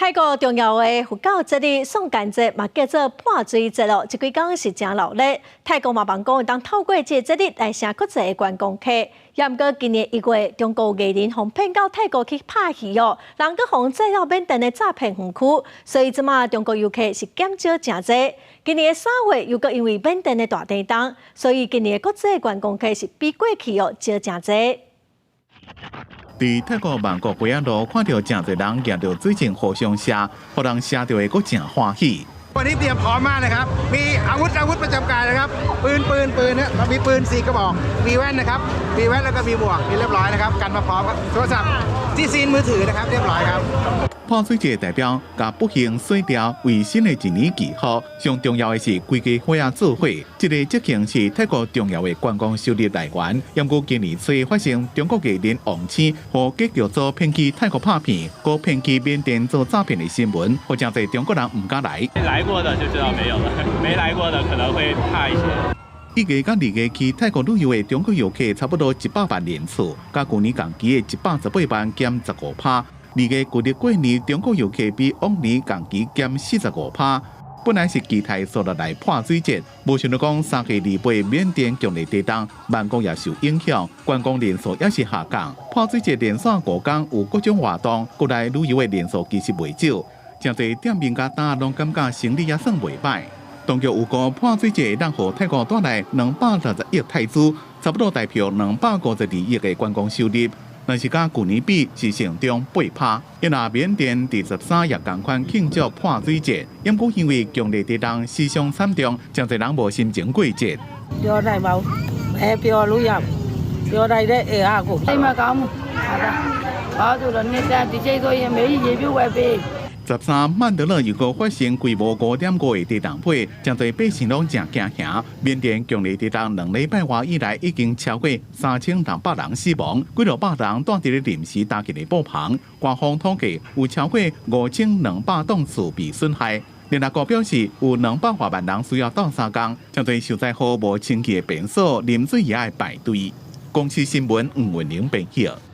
泰國重要的佛教節日宋干節嘛叫做潑水節咯，這幾工是誠熱鬧。泰國嘛望講會當透過這個節日來吸較濟的觀光客。也毋過今年1月，中國藝人予騙到泰國去拍戲哦，人閣予載到緬甸的詐騙園區，所以這馬中國遊客是減少誠濟。今年的3月又閣因為緬甸的大地動，所以今年的國際觀光客是比過去哦少誠濟。佇泰國曼谷街仔路看著誠濟人舉著水晶互相射，予人射著的閣誠歡喜。 วันนี้เตรียมพร้อมมากนะครับ มีอาวุธอาวุธประจำกายนะครับ ปืนปืนปืนเนี่ยเรามีปืนสี่กระบอก มีแว่นนะครับ มีแว่นแล้วก็มีหมวกมีเรียบร้อยนะครับ กันมาพร้อมครับ โทรศัพท์ที่ซีนมือถือนะครับ เรียบร้อยครับ 潑水節代表共不幸洗掉，為新的一年祈福。上重要的是規家伙仔做伙，這个節慶是泰國重要的觀光收入來源。毋過今年初發生中國藝人王星予假劇組騙去泰國拍片，閣騙去緬甸做詐騙的新聞，予誠濟中國人毋敢來。來過的就知道沒有了，沒來過的可能會怕一些。1月佮2月去泰國旅遊的中國遊客差不多100萬人次，佮舊年同期的118萬減15趴。2月舊曆過年，中國遊客比往年同期減45趴。本來是期待煞落來潑水節，無想到講3月28緬甸強烈地動，曼谷也受影響，觀光人數也是下降。潑水節連續5工有各種活動，過來旅遊的人數其實袂少，誠濟店面佮擔攏感覺生意也算袂䆀。當局預估潑水節會當予泰國帶來260億泰銖，差不多台幣252億的觀光收入。若是佮舊年比是成長8趴。因為緬甸佇13也仝款慶祝潑水節，毋過因為強烈地動死傷慘重，誠濟人無心情過節。 ပျော်နိုင်ပါဘူးအဲပျော်လို့ရပျော်နိုင်တဲ့အဲအားကို စိတ်မကောင်းဘူးဟာဒါဘာလို့လဲနှစ်တန်းဒီချိန်ဆိုရင်မေကြီးရေပြုတ်ဝဲပေး 13曼德勒又閣發生規模5.5的地動波，誠濟百姓攏誠驚嚇。緬甸強烈地動2禮拜外以來，已經超過3600人死亡，幾落百人蹛佇咧臨時搭建的布棚。官方統計有超過5200棟厝被損害。聯合國表示，有200外萬人需要鬥相共，誠濟受災戶無清氣的便所，啉水也愛排隊。公視新聞吳文玲編譯。